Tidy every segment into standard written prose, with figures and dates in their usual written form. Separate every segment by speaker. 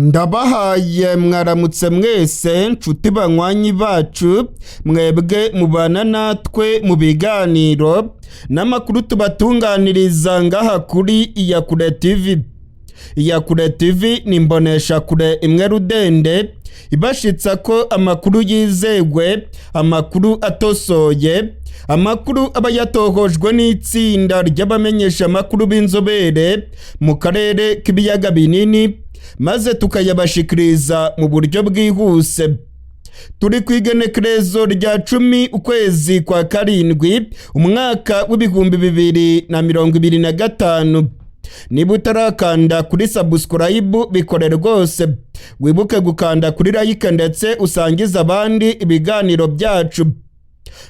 Speaker 1: Ndabahaye mwaramutse mwese nshuti banywanyi bacu, mwebwe mubana natwe mu biganiro n'amakuru tubatunganiriza ngaha kuri Iyakure TV. Iyakure TV ni imboneshakure imwe rudende ibashitsa ko amakuru yizewe, amakuru atosoye, amakuru aba yatohojwe n'itsinda ry'abamenyesha amakuru b'inzobere mu karere k'ibiyaga binini, maze tukayabashikiriza mu buryo bwihuse. Turi ku igenekerezo rya 10 ukwezi kwa karindwi umwaka w'2025. Niba utarakanda kuri subscribe, bikore rwose, wibuke gukanda kuri like ndetse usangize abandi ibiganiro byacu.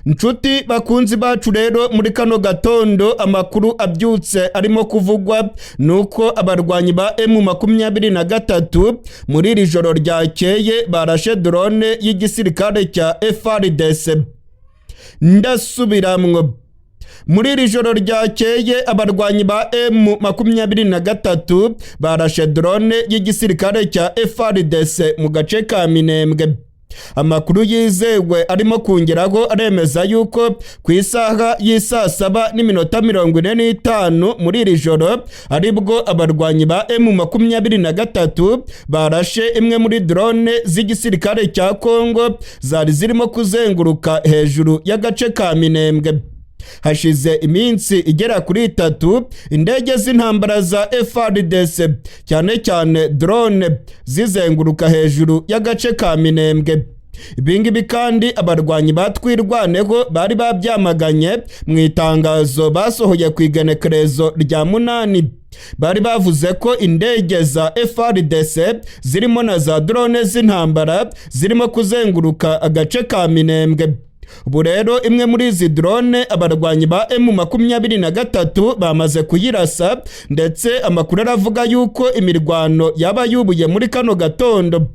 Speaker 1: Nshuti bakunzi bacu rero, muri kano gatondo amakuru abyutse arimo kuvugwa nuko abarwanyi ba M23 muri iri joro ryakeye barashe drone y'igisirikare cya FARDC. Ndasubiramwo, muri iri joro ryakeye abarwanyi ba M23 barashe drone y'igisirikare cya FARDC mu gace ka Minembwe. Amakuru yizewe arimo kongeraho aremeza yuko ku isaha y'isaa 7:45 muri iri joro aribwo abarwanyi ba M23 barashe imwe muri drone z'igisirikare cya Kongo zari zirimo kuzenguruka hejuru y'agace ka Minembwe. Hashize iminsi igera kuri 3 indege z'intambara za FARDC, cyane cyane drone, zizenguruka hejuru y'agace ka Minembwe. Ibingibi kandi abarwanyi batwirwaneho bari babyamaganye mu itangazo basohoye ku igenekerezo rya 8. Bari bavuze ko indege za FARDC zirimo na za drone z'intambara zirimo kuzenguruka agace ka Minembwe. Ubu rero imwe muri izi drone abarwanyi ba M23 bamaze kuyirasa, ndetse amakuru aravuga yuko imirwano yaba yubuye muri kano gatondo.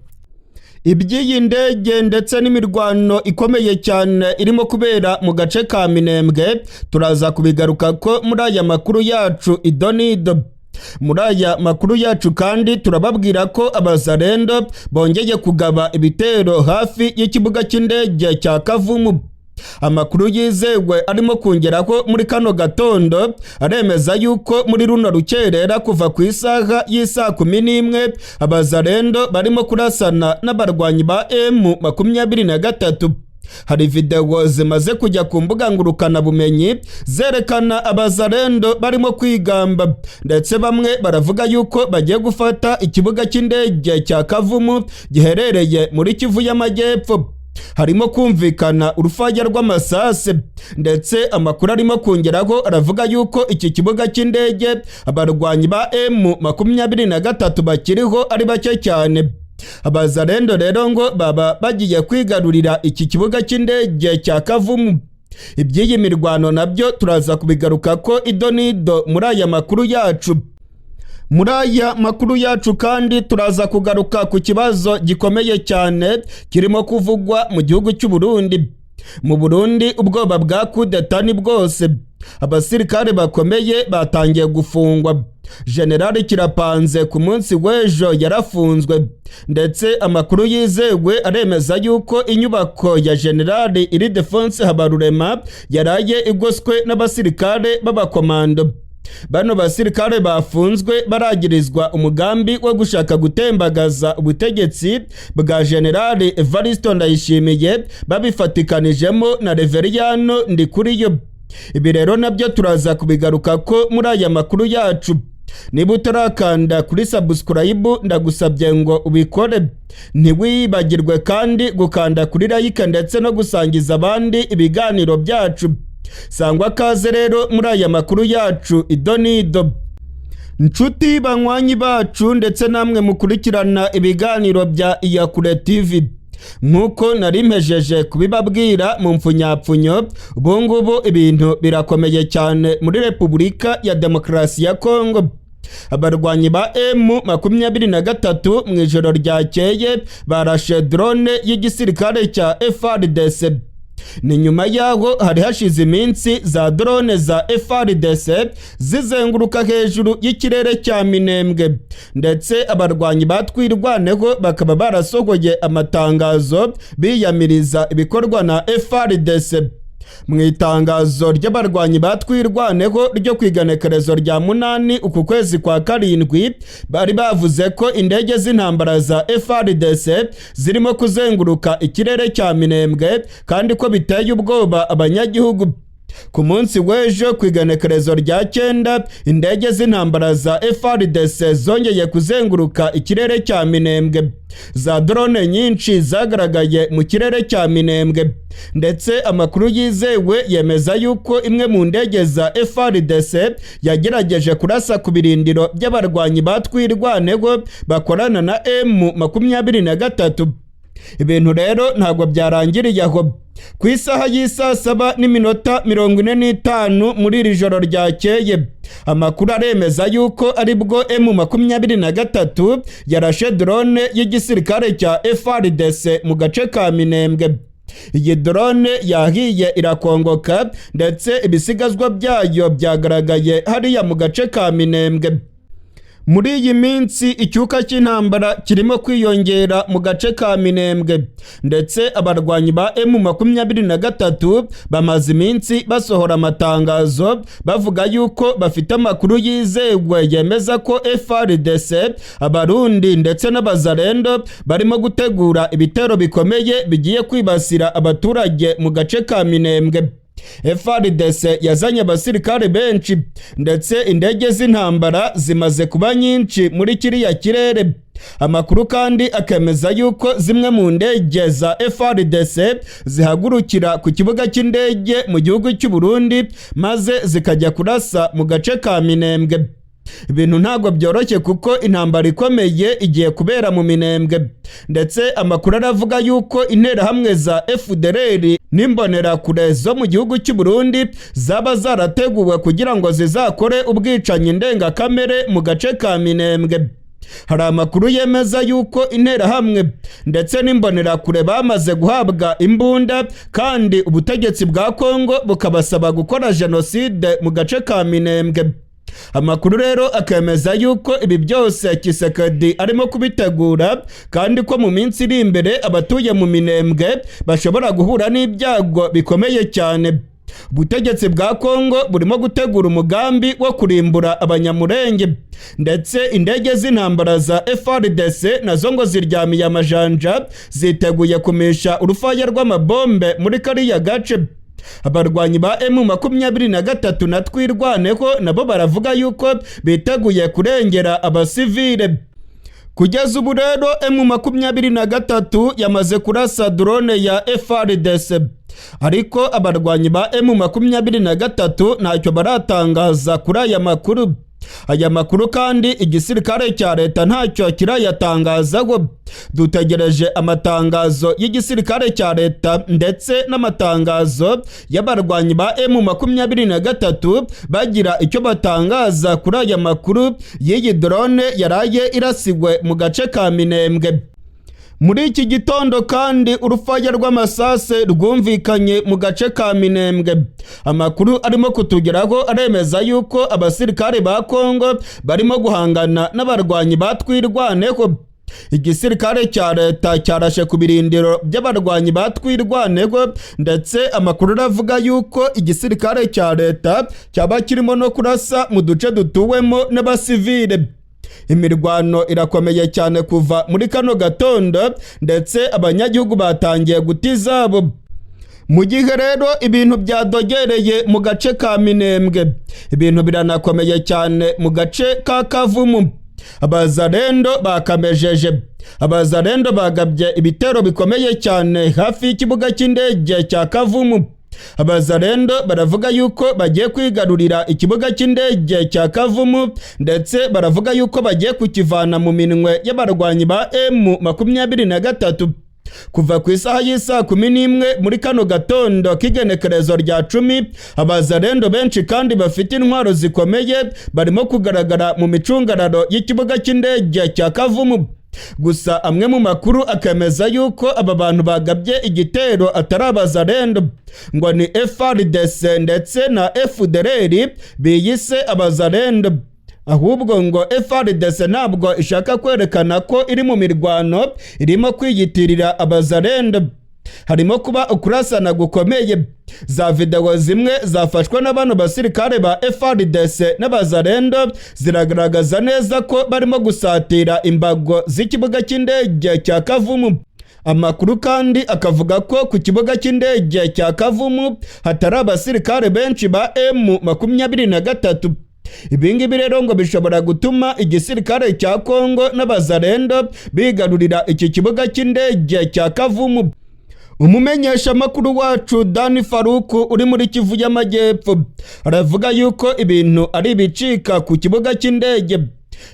Speaker 1: Iby'iyi ndege ndetse n'imirwano ikomeye cyane irimo kubera mu gace ka Minembwe turaza kubigaruka ko muri aya makuru yacu idonido. Muri aya makuru yacu kandi turababwira ko abazarendo bongeye kugaba ibitero hafi y'ikibuga cy'indege cya Kavumu. Amakuru yizewe arimo kongeraho muri kano gatondo aremeza yuko muri runo rukerera kuva ku isaha y'isaa 11 abazarendo barimo kurasana n'abarwanyi ba M23. Hari videwo zimaze kujya ku mbuga ngurukanabumenyi zerekana abazarendo barimo kwigamba, ndetse bamwe baravuga yuko bagiye gufata ikibuga cy'indege cya Kavumu giherereye muri Kivu y'Amajyepfo. Harimo kumvikana urufaya rw'amasase, ndetse amakuru arimo kongeraho aravuga yuko iki kibuga cy'indege abarwanyi ba M23 bakiriho ari bake cyane. Abazarendo rero ngo baba bagiye kwigarurira iki kibuga cy'indege cya Kavumu. Iby'iyi mirwano nabyo turaza kubigaruka ko idonido muri aya makuru yacu. Muri aya makuru yacu kandi turaza kugaruka ku kibazo gikomeye cyane kirimo kuvugwa mu gihugu cy'u Burundi. Mu Burundi ubwoba bwa kudeta ni bwose, abasirikare bakomeye batangiye gufungwa. Generali Kirapanze ku munsi w'ejo yarafunzwe, ndetse amakuru yizewe aremeza yuko inyubako ya Generali Ildefonse Habarurema yaraye igoswe n'abasirikare b'abakomando. Bano basirikare bafunzwe baragirizwa umugambi wo gushaka gutembagaza ubutegetsi bwa Generali Evaristo Ndayishimiye babifatikanijemo na Reveriyano Ndikuriyo. Ibi rero nabyo turaza kubigaruka ko muri aya makuru yacu. Niba utarakanda kuri subscribe, ndagusabye ngo ubikore. Ntiwibagirwe kandi gukanda kuri like ndetse no gusangiza abandi ibiganiro byacu. Sangwa kaze rero muri aya makuru yacu idonido. Nshuti banywanyi bacu ndetse namwe mukurikirana ibiganiro bya Iyakure TV, nk'uko nari mpejeje kubibabwira mu mfunyapfunyo, ubu ngubu ibintu birakomeye cyane muri Repubulika ya Demokarasi ya Kongo. Abarwanyi ba M23 mu ijoro ryakeye barashe drone y'igisirikare cya FARDC. Ni nyuma yaho hari hashize iminsi za drone za FARDC zizenguruka hejuru y'ikirere cya Minembwe, ndetse abarwanyi batwirwaneho bakaba barasohoye amatangazo biyamiriza ibikorwa na FARDC. Mu itangazo ry'abarwanyi batwirwaneho ryo ku iganekerezo rya 8 uku kwezi kwa 7, bari bavuze ko indege z'intambara za FARDC zirimo kuzenguruka ikirere cya Minembwe kandi ko biteye ubwoba abanyagihugu. Ku munsi w'ejo ku iganekerezo rya 9, indege z'intambara za FARDC zongeye kuzenguruka ikirere cya Minembwe. Za drone nyinshi zagaragaye mu kirere cya Minembwe, ndetse amakuru yizewe yemeza yuko imwe mu ndege za FARDC yagerageje kurasa ku birindiro by'abarwanyi batwirwaneho bakorana na M23. Ibintu rero ntabwo byarangiriye aho. Ku isaha y'isaa 7:45 muri iri joro ryakeye, amakuru aremeza yuko aribwo M23 yarashe drone y'igisirikare cya FARDC mu gace ka Minembwe. Iyi drone yahiye irakongoka, ndetse ibisigazwa byayo byagaragaye hariya mu gace ka Minembwe. Muri iyi minsi icyuka cy'intambara kirimo kwiyongera mu gace ka Minembwe, ndetse abarwanyi ba M23 bamaze iminsi basohora amatangazo bavuga yuko bafite amakuru yizewe yemeza ko FARDC, Abarundi ndetse n'Abazarendo barimo gutegura ibitero bikomeye bigiye kwibasira abaturage mu gace ka Minembwe. FARDC yazanye abasirikare benshi, ndetse indege z'intambara zimaze kuba nyinshi muri kiriya kirere. Amakuru kandi akemeza yuko zimwe mu ndege za FARDC zihagurukira ku kibuga cy'indege mu gihugu cy'u Burundi maze zikajya kurasa mu gace ka Minembwe. Ibintu ntabwo byoroshye kuko intambara ikomeye igiye kubera mu Minembwe, ndetse amakuru aravuga yuko interahamwe za FDLR n'imbonerakure zo mu gihugu cy'u Burundi zaba zarateguwe kugira ngo zizakore ubwicanyi ndengakamere mu gace ka Minembwe. Hari amakuru yemeza yuko interahamwe ndetse n'imbonerakure bamaze guhabwa imbunda, kandi ubutegetsi bwa Kongo bukabasaba gukora jenoside mu gace ka Minembwe. Amakuru rero akemeza yuko ibi byose Tshisekedi arimo kubitegura, kandi ko mu minsi iri imbere abatuye mu Minembwe bashobora guhura n'ibyago bikomeye cyane. Ubutegetsi bwa Kongo burimo gutegura umugambi wo kurimbura Abanyamurenge, ndetse indege z'intambara za FARDC nazo ngo ziryamiye amajanja, ziteguye kumisha urufaya rw'amabombe muri kariya gace. Abarwanyi ba M23 na Twirwaneho nabo baravuga yuko biteguye kurengera abasivile. Kugeza ubu rero M23 yamaze kurasa drone ya FARDC, ariko abarwanyi ba M23 ntacyo baratangaza kuri aya makuru. Aya makuru kandi igisirikare cya leta ntacyo kirayatangazaho. Dutegereje amatangazo y'igisirikare cya leta ndetse n'amatangazo y'abarwanyi ba M23 bagira icyo batangaza kuri aya makuru y'iyi drone yaraye irasiwe mu gace ka Minembwe. Muri iki gitondo kandi urufaya rw'amasase rwumvikanye mu gace ka Minembwe. Amakuru arimo kutugeraho aremeza yuko abasirikare ba Kongo barimo guhangana n'abarwanyi batwirwaneho. Igisirikare cya leta cyarashe ku birindiro by'abarwanyi batwirwaneho, ndetse amakuru aravuga yuko igisirikare cya leta cyaba kirimo no kurasa mu duce dutuwemo n'abasivile. Imirwano irakomeye cyane kuva muri kano gatondo, ndetse abanyagihugu batangiye guta izabo. Mu gihe rero ibintu byadogereye mu gace ka Minembwe, ibintu biranakomeye cyane mu gace ka Kavumu. Abazarendo bakamejeje, abazarendo bagabye ibitero bikomeye cyane hafi y'ikibuga cy'indege cya Kavumu. Abazarendo baravuga yuko bagiye kwigarurira ikibuga cy'indege cya Kavumu, ndetse baravuga yuko bagiye kukivana mu minwe y'abarwanyi ba M23. Kuva ku isaha y'isaa 11 muri kano gatondo k'igenekerezo rya 10, abazarendo benshi kandi bafite intwaro zikomeye barimo kugaragara mu micungararo y'ikibuga cy'indege cya Kavumu. Gusa amwe mu makuru akemeza yuko aba bantu bagabye igitero atari Abazalendo, ngo ni FARDC ndetse na FDLR biyise Abazalendo. Ahubwo ngo FARDC ntabwo ishaka kwerekana ko iri mu mirwano, irimo kwiyitirira Abazalendo. Harimo kuba ukurasana gukomeye. Za videwo zimwe zafashwe na bano basirikare ba FARDC n'Abazalendo ziragaragaza neza ko barimo gusatira imbago z'ikibuga cy'indege cya Kavumu. Amakuru kandi akavuga ko ku kibuga cy'indege cya Kavumu hatari abasirikare benshi ba M23. Ibingibi rero ngo bishobora gutuma igisirikare cya Kongo n'Abazalendo bigarurira iki kibuga cy'indege cya Kavumu. Umumenyeshamakuru wacu Dani Faruku uri muri Kivu y'Amajyepfo aravuga yuko ibintu ari ibicika ku kibuga cy'indege.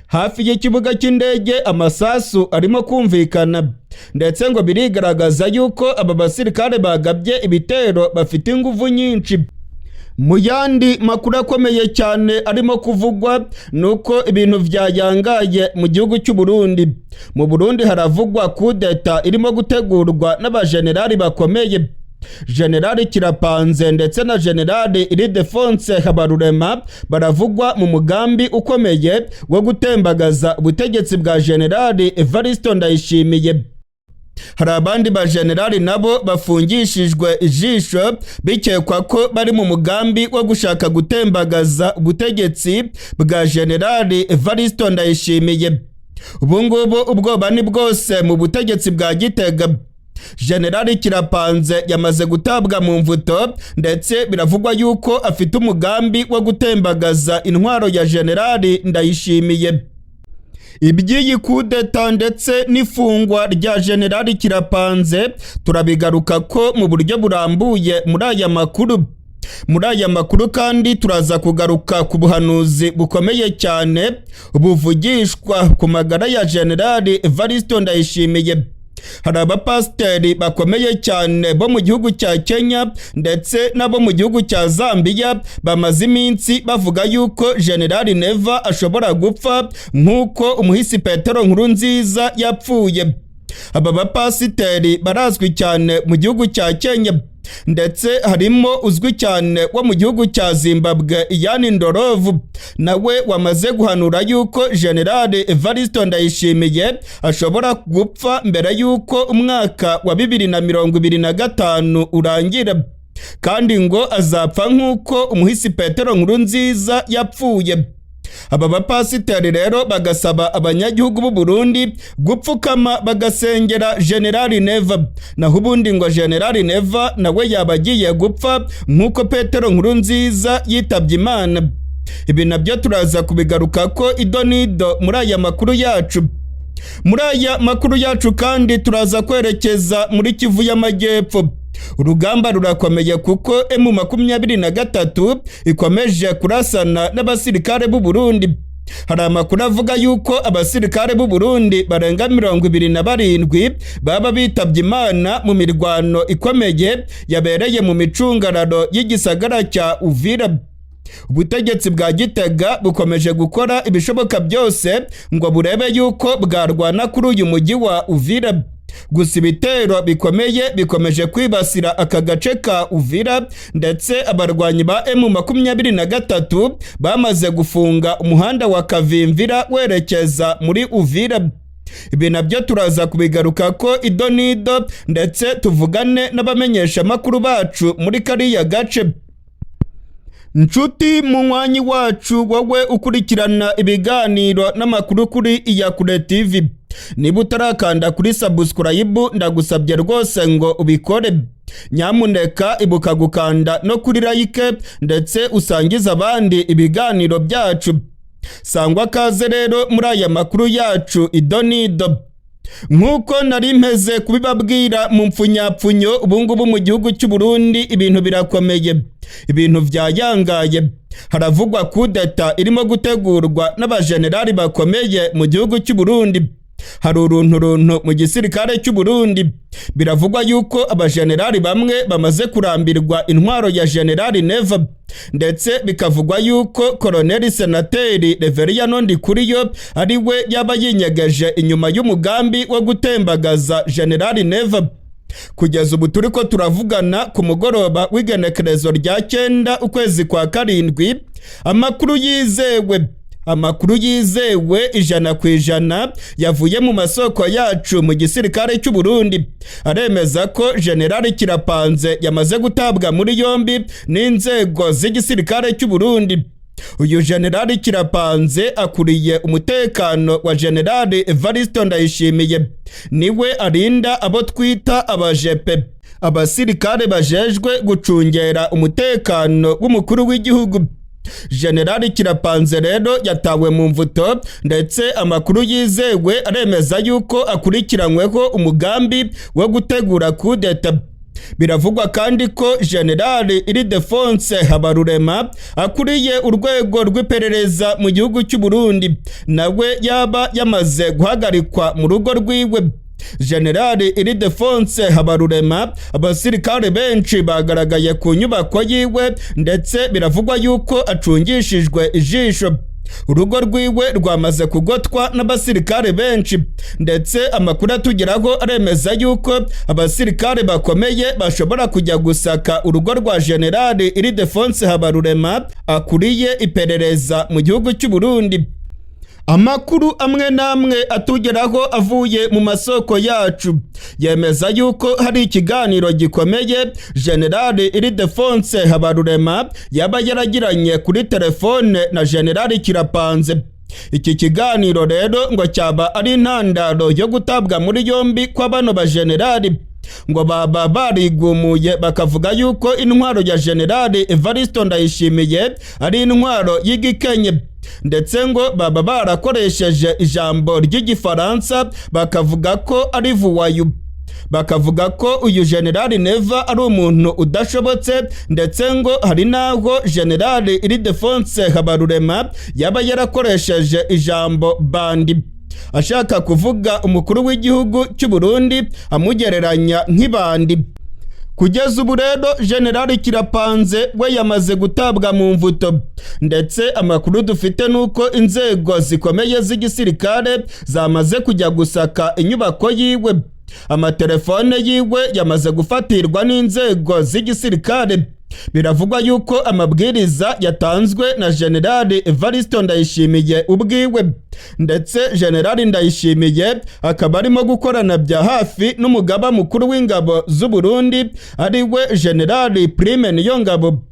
Speaker 1: Hafi y'ikibuga cy'indege amasasu arimo kumvikana, ndetse ngo birigaragaza yuko aba basirikare bagabye ibitero bafite ingufu nyinshi. Mu yandi makuru akomeye cyane arimo kuvugwa ni uko ibintu byayangaye mu gihugu cy'u Burundi. Mu Burundi haravugwa kudeta irimo gutegurwa n'abajenerali bakomeye. Generali Kirapanze ndetse na Generali Ildefonse Habarurema baravugwa mu mugambi ukomeye wo gutembagaza ubutegetsi bwa Generali Evaristo Ndayishimiye. Hari abandi bajenerali nabo bafungishijwe ijisho, bikekwa ko bari mu mugambi wo gushaka gutembagaza ubutegetsi bwa Generali Evaristo Ndayishimiye. Ubu ngubu ubwoba ni bwose mu butegetsi bwa Gitega. Generali Kirapanze yamaze gutabwa mu mvuto, ndetse biravugwa yuko afite umugambi wo gutembagaza intwaro ya Generali Ndayishimiye. Iby'iyi kudeta ndetse n'ifungwa rya Generali Kirapanze turabigaruka ko mu buryo burambuye muri aya makuru. Muri aya makuru kandi turaza kugaruka ku buhanuzi bukomeye cyane buvugishwa ku magara ya Generali Evaristo Ndayishimiye. Hari abapasiteri bakomeye cyane bo mu gihugu cya Kenya ndetse n'abo mu gihugu cya Zambia bamaze iminsi bavuga yuko Generali Neva ashobora gupfa nk'uko umuhisi Petero Nkurunziza yapfuye. Aba bapasiteri barazwi cyane mu gihugu cya Kenya, ndetse harimo uzwi cyane wo mu gihugu cya Zimbabwe, Ian Ndorovu, nawe wamaze guhanura yuko General Evaristo Ndayishimiye ashobora gupfa mbere yuko umwaka wa 2025 urangira, kandi ngo azapfa nk'uko umuhisi Petero Nkurunziza yapfuye. Aba bapasiteri rero bagasaba abanyagihugu b'u Burundi gupfukama bagasengera General Neva, naho ubundi ngo General Neva nawe yaba agiye gupfa nk'uko Petero Nkurunziza yitabye Imana. Ibi nabyo turaza kubigaruka ko idonido muri aya makuru yacu. Muri aya makuru yacu kandi turaza kwerekeza muri Kivu y'Amajyepfo. Urugamba rurakomeye kuko M23 ikomeje kurasana n'abasirikare b'u Burundi. Hari amakuru avuga yuko abasirikare b'u Burundi barenga 27 baba bitabye Imana mu mirwano ikomeye yabereye mu micungararo y'igisagara cya Uvira. Ubutegetsi bwa Gitega bukomeje gukora ibishoboka byose ngo burebe yuko bwarwana kuri uyu mujyi wa Uvira. Gusa ibitero bikomeye bikomeje kwibasira aka gace ka Uvira, ndetse abarwanyi ba M23 bamaze gufunga umuhanda wa Kavimvira werekeza muri Uvira. Ibi nabyo turaza kubigaruka ko idonido, ndetse tuvugane n'abamenyeshamakuru bacu muri kariya gace. Nshuti munywanyi wacu, wowe ukurikirana ibiganiro n'amakuru kuri Iyakure TV, niba utarakanda kuri subscribe, ndagusabye rwose ngo ubikore. Nyamuneka ibuka gukanda no kuri like, ndetse usangize abandi ibiganiro byacu. Sangwa kaze rero muri aya makuru yacu idonido. Nk'uko nari mpeze kubibabwira mu mpfunyapfunyo, ubungubu mu gihugu cy'u Burundi ibintu birakomeye, ibintu byayangaye. Haravugwa kudeta irimo gutegurwa n'abajenerali bakomeye mu gihugu cy'u Burundi. Hari urunturuntu mu gisirikare cy'u Burundi. Biravugwa yuko abajenerali bamwe bamaze kurambirwa intwaro ya Generali Neva, ndetse bikavugwa yuko Koloneli Senateri Reveriyano Ndikuriyo ari we yaba yinyegeje inyuma y'umugambi wo gutembagaza Generali Neva. Kugeza ubu turi ko turavugana, ku mugoroba w'igenekerezo rya 9 ukwezi kwa 7, amakuru yizewe 100% yavuye mu masoko yacu mu gisirikare cy'u Burundi aremeza ko Generali Kirapanze yamaze gutabwa muri yombi n'inzego z'igisirikare cy'u Burundi. Uyu Generali Kirapanze akuriye umutekano wa Generali Evaristo Ndayishimiye, niwe arinda abo twita abajepe, abasirikare bajejwe gucungera umutekano w'umukuru w'igihugu. Generali Kirapanze rero yatawe mu mvuto, ndetse amakuru yizewe aremeza yuko akurikiranyweho umugambi wo gutegura kudeta. Biravugwa kandi ko Generali Ildefonse Habarurema akuriye urwego rw'iperereza mu gihugu cy'u Burundi nawe yaba yamaze guhagarikwa mu rugo rwiwe. Generali Ildefonse Habarurema, abasirikare benshi bagaragaye ku nyubako yiwe, ndetse biravugwa yuko acungishijwe ijisho. Urugo rwiwe rwamaze kugotwa n'abasirikare benshi, ndetse amakuru atugeraho aremeza yuko abasirikare bakomeye bashobora kujya gusaka urugo rwa Generali Ildefonse Habarurema akuriye iperereza mu gihugu cy'u Burundi. Amakuru amwe n'amwe atugeraho avuye mu masoko yacu yemeza yuko hari ikiganiro gikomeye Generali Ildefonse Habarurema yaba yaragiranye kuri telefone na Generali Kirapanze. Iki kiganiro rero ngo cyaba ari intandaro yo gutabwa muri yombi kwa bano bajenerali. Ngo baba barigumuye bakavuga yuko intwaro ya Generali Evaristo Ndayishimiye ari intwaro y'igikenye, ndetse ngo baba barakoresheje ijambo ry'Igifaransa bakavuga ko ari voyou, bakavuga ko uyu Generali Neva ari umuntu udashobotse, ndetse ngo hari n'aho Generali Ildefonse Habarurema yaba yarakoresheje ijambo bandit, ashaka kuvuga umukuru w'igihugu cy'u Burundi, amugereranya nk'ibandi. Kugeza ubu rero Generali Kirapanze we yamaze gutabwa mu mvuto, ndetse amakuru dufite nuko inzego zikomeye z'igisirikare zamaze kujya gusaka inyubako yiwe. Amatelefone yiwe yamaze gufatirwa n'inzego z'igisirikare. Biravugwa yuko amabwiriza yatanzwe na Generali Evaristo Ndayishimiye ubwiwe, ndetse Generali Ndayishimiye akaba arimo gukorana bya hafi n'umugaba mukuru w'ingabo z'u Burundi, ari we Generali Prime Niyongabo.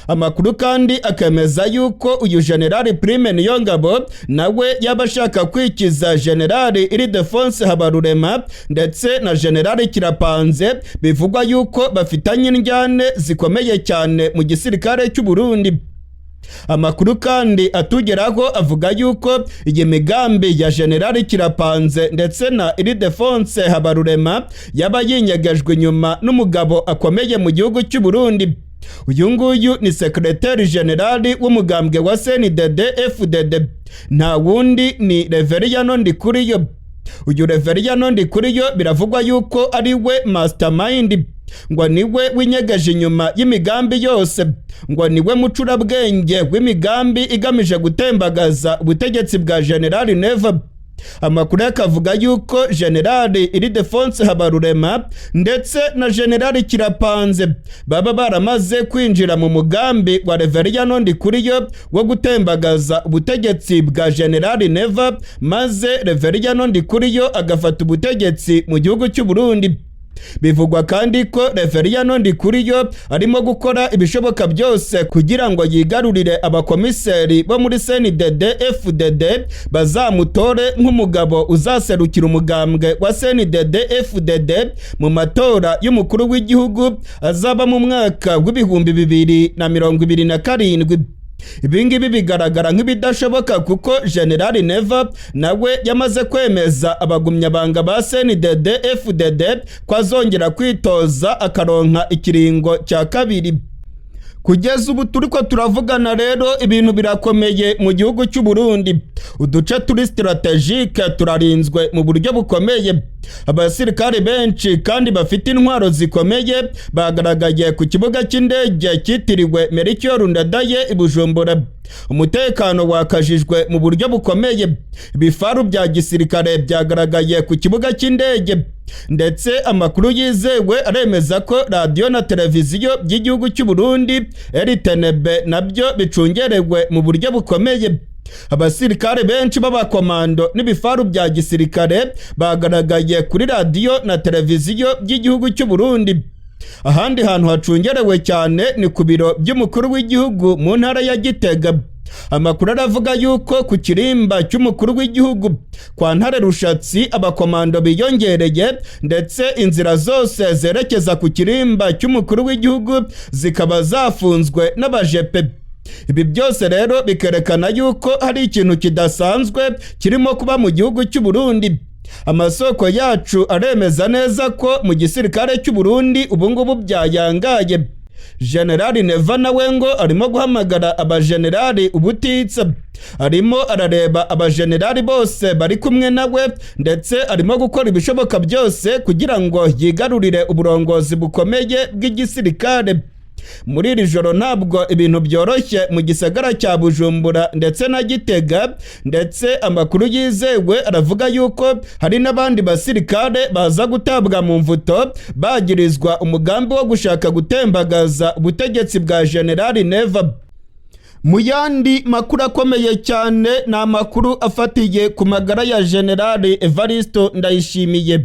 Speaker 1: Amakuru kandi akemeza yuko uyu Generali Prime Niyongabo nawe yaba ashaka kwikiza Generali Ildefonse Habarurema ndetse na Generali Kirapanze, bivugwa yuko bafitanye indyane zikomeye cyane mu gisirikare cy'u Burundi. Amakuru kandi atugeraho avuga yuko iyi migambi ya Generali Kirapanze ndetse na Ildefonse Habarurema yaba yinyegejwe inyuma n'umugabo akomeye mu gihugu cy'u Burundi. Uyu nguyu ni secrétaire général w'umugambwe wa CNDD FDD, nta wundi ni Reveriyano Ndikuriyo. Uyu Reveriyano Ndikuriyo biravugwa yuko ari we mastermind, ngo niwe winyegeje inyuma y'imigambi yose, ngo niwe mucurabwenge w'imigambi igamije gutembagaza ubutegetsi bwa Generali Neva. Amakuru akavuga yuko Generali Ildefonse Habarurema ndetse na Generali Kirapanze baba baramaze kwinjira mu mugambi wa Reveriyano Ndikuriyo wo gutembagaza ubutegetsi bwa Generali Neva, maze Reveriyano Ndikuriyo agafata ubutegetsi mu gihugu cy'u Burundi. Bivugwa kandi ko Reveriyano Ndikuriyo arimo gukora ibishoboka byose kugira ngo yigarurire abakomiseri bo muri CNDD FDD, bazamutore nk'umugabo uzaserukira umugambwe wa CNDD FDD mu matora y'umukuru w'igihugu azaba mu mwaka w'2027. Ibi ngibi bigaragara nk'ibidashoboka, kuko Generali Neva nawe yamaze kwemeza abagumyabanga ba CNDD FDD ko azongera kwitoza akaronka ikiringo cya kabiri. Kugeza ubu turiko turavugana rero, ibintu birakomeye mu gihugu cy'u Burundi. Uduce turi stratégique turarinzwe mu buryo bukomeye. Abasirikare benshi kandi bafite intwaro zikomeye bagaragaye ku kibuga cy'indege cyitiriwe Melchior Ndadaye i Bujumbura. Umutekano wakajijwe mu buryo bukomeye. Ibifaru bya gisirikare byagaragaye ku kibuga cy'indege, ndetse amakuru yizewe aremeza ko radiyo na televiziyo by'igihugu cy'u Burundi, RTNB, nabyo bicungerewe mu buryo bukomeye. Abasirikare benshi b'abakomando n'ibifaru bya gisirikare bagaragaye kuri radiyo na televiziyo by'igihugu cy'u Burundi. Ahandi hantu hacungerewe cyane ni ku biro by'umukuru w'igihugu mu ntara ya Gitega. Amakuru aravuga yuko ku kirimba cy'umukuru w'igihugu kwa Ntare Rushatsi abakomando biyongereye, ndetse inzira zose zerekeza ku kirimba cy'umukuru w'igihugu zikaba zafunzwe n'abajepe. Ibi byose rero bikerekana yuko hari ikintu kidasanzwe kirimo kuba mu gihugu cy'u Burundi. Amasoko yacu aremeza neza ko mu gisirikare cy'u Burundi ubu ngubu byayangaye. Generali Neva nawe ngo arimo guhamagara abajenerali ubutitsa, arimo arareba abajenerali bose bari kumwe nawe, ndetse arimo gukora ibishoboka byose kugira ngo yigarurire uburongozi bukomeye bw'igisirikare. Muri iri joro ntabwo ibintu byoroshye mu gisagara cya Bujumbura ndetse na Gitega, ndetse amakuru yizewe aravuga yuko hari n'abandi basirikare baza gutabwa mu mvuto bagirizwa umugambi wo gushaka gutembagaza ubutegetsi bwa Generali Neva. Mu yandi makuru akomeye cyane, ni amakuru afatiye ku magara ya Generali Evaristo Ndayishimiye.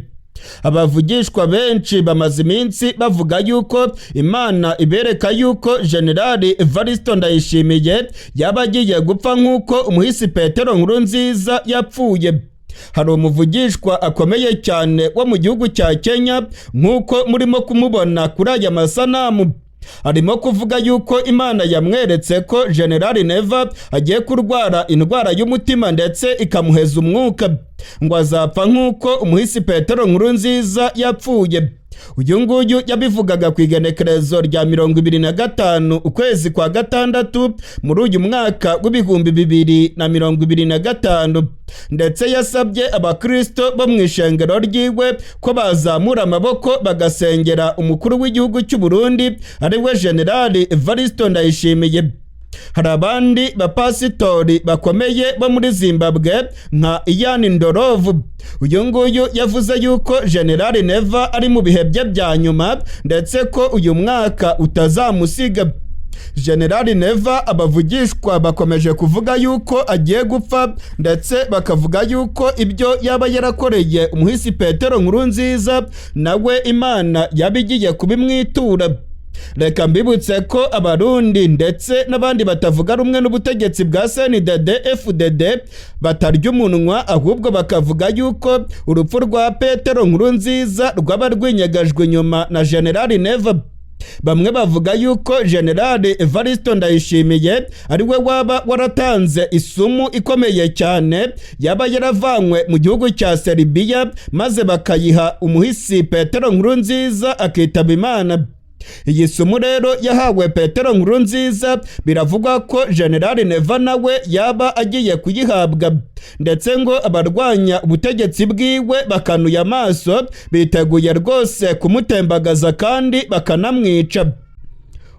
Speaker 1: Abavugishwa benshi bamaze iminsi bavuga yuko Imana ibereka yuko Generali Evaristo Ndayishimiye yaba agiye gupfa nk'uko umuhisi Petero Nkurunziza yapfuye. Hari umuvugishwa akomeye cyane wo mu gihugu cya Kenya, nk'uko murimo kumubona kuri aya masanamu, arimo kuvuga yuko Imana yamweretse ko Generali Neva agiye kurwara indwara y'umutima ndetse ikamuheza umwuka, ngo azapfa nk'uko umuhisi Petero Nkurunziza yapfuye. Uyu nguyu yabivugaga ku igenekerezo rya 25 ukwezi kwa gatandatu muri uyu mwaka w'2025, ndetse yasabye abakristo bo mu ishengero ryiwe ko bazamura amaboko bagasengera umukuru w'igihugu cy'u Burundi, ari we Generali Evaristo Ndayishimiye. Hari abandi bapasitori bakomeye bo muri Zimbabwe nka Ian Ndorovu. Uyu nguyu yavuze yuko Generali Neva ari mu bihe bye bya nyuma, ndetse ko uyu mwaka utazamusiga. Generali Neva abavugishwa bakomeje kuvuga yuko agiye gupfa, ndetse bakavuga yuko ibyo yaba yarakoreye umuhisi Petero Nkurunziza nawe Imana yaba igiye kubimwitura. Reka mbibutse ko Abarundi ndetse n'abandi batavuga rumwe n'ubutegetsi bwa CNDD FDD batarya umunwa, ahubwo bakavuga yuko urupfu rwa Petero Nkurunziza rwaba rwinyegajwe inyuma na Generali Neva. Bamwe bavuga yuko Generali Evaristo Ndayishimiye ari we waba waratanze isumu ikomeye cyane yaba yaravanywe mu gihugu cya Serbia, maze bakayiha umuhisi Petero Nkurunziza akitaba Imana. Iyi sumu rero yahawe Petero Nkurunziza, biravugwa ko Generali Neva nawe yaba agiye kuyihabwa, ndetse ngo abarwanya ubutegetsi bwiwe bakanuye amaso, biteguye rwose kumutembagaza kandi bakanamwica.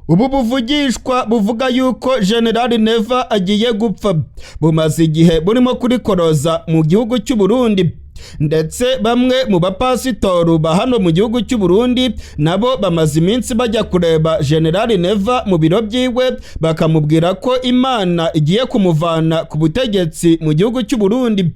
Speaker 1: Ubu buvugishwa buvuga yuko Generali Neva agiye gupfa bumaze igihe burimo kurikoroza mu gihugu cy'u Burundi, ndetse bamwe mu bapasitoru ba hano mu gihugu cy'u Burundi nabo bamaze iminsi bajya kureba Generali Neva mu biro byiwe, bakamubwira ko Imana igiye kumuvana ku butegetsi mu gihugu cy'u Burundi.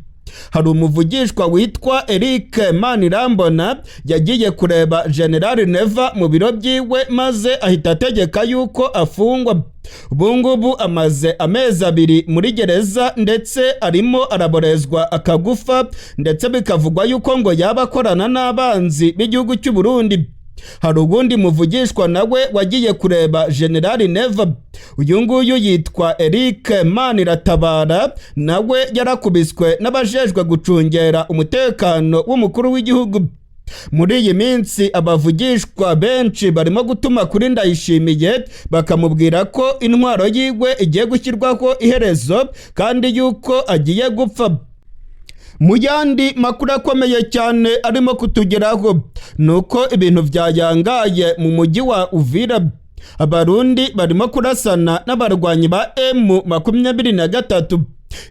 Speaker 1: Hari umuvugishwa witwa Eric Manirambona yagiye kureba Generali Neva mu biro byiwe, maze ahita ategeka yuko afungwa. Ubu ngubu amaze amezi 2 muri gereza, ndetse arimo araborezwa akagufa, ndetse bikavugwa yuko ngo yaba akorana n'abanzi b'igihugu cy'u Burundi. Hari ubundi muvugishwa nawe wagiye kureba Generali Neva. Uyu nguyu yitwa Eric Maniratabara, nawe yarakubiswe n'abajejwe gucungera umutekano w'umukuru w'igihugu. Muri iyi minsi abavugishwa benshi barimo gutuma kuri Ndayishimiye, bakamubwira ko intwaro yiwe igiye gushyirwaho iherezo kandi yuko agiye gupfa. Mu yandi makuru akomeye cyane arimo kutugeraho ni uko ibintu byayangaye mu mujyi wa Uvira. Abarundi barimo kurasana n'abarwanyi ba M23.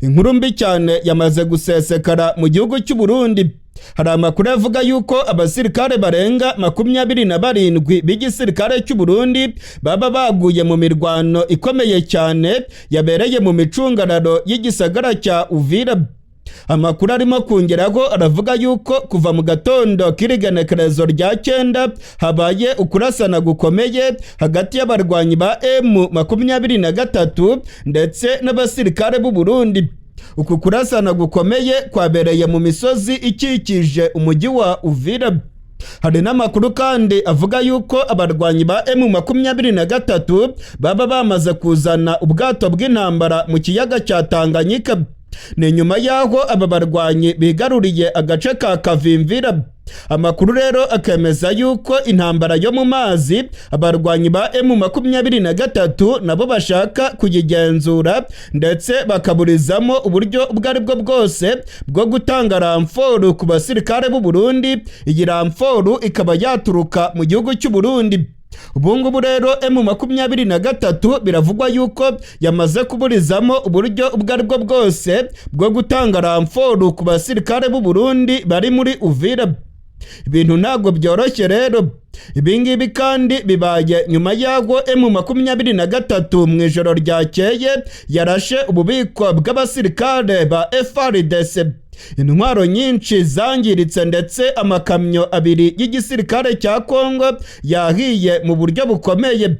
Speaker 1: Inkuru mbi cyane yamaze gusesekara mu gihugu cy'u Burundi. Hari amakuru avuga yuko abasirikare barenga 27 b'igisirikare cy'u Burundi baba baguye mu mirwano ikomeye cyane yabereye mu micungararo y'igisagara cya Uvira. Amakuru arimo kongeraho aravuga yuko kuva mu gatondo k'irigenekerezo rya 9 habaye ukurasana gukomeye hagati y'abarwanyi ba M23 ndetse n'abasirikare b'u Burundi. Uku kurasana gukomeye kwabereye mu misozi ikikije umujyi wa Uvira. Hari n'amakuru kandi avuga yuko abarwanyi ba M23 baba bamaze kuzana ubwato bw'intambara mu kiyaga cya Tanganyika. Ni nyuma y'aho aba barwanyi bigaruriye agace ka Kavimvira. Amakuru rero akemeza yuko intambara yo mu mazi abarwanyi ba M23 nabo bashaka kuyigenzura, ndetse bakaburizamo uburyo ubwo ari bwo bwose bwo gutanga renfort ku basirikare b'u Burundi. Iyi renfort ikaba yaturuka mu gihugu cy'u Burundi. Ubu ngubu rero M23 biravugwa yuko yamaze kuburizamo uburyo ubwo ari bwo bwose bwo gutanga renfort ku basirikare b'u Burundi bari muri Uvira. Ibintu ntabwo byoroshye rero. Ibi ngibi kandi bibaye nyuma y'aho M23 mu ijoro ryakeye yarashe ububiko bw'abasirikare ba FARDC. Intwaro nyinshi zangiritse, ndetse amakamyo abiri y'igisirikare cya Kongo yahiye mu buryo bukomeye.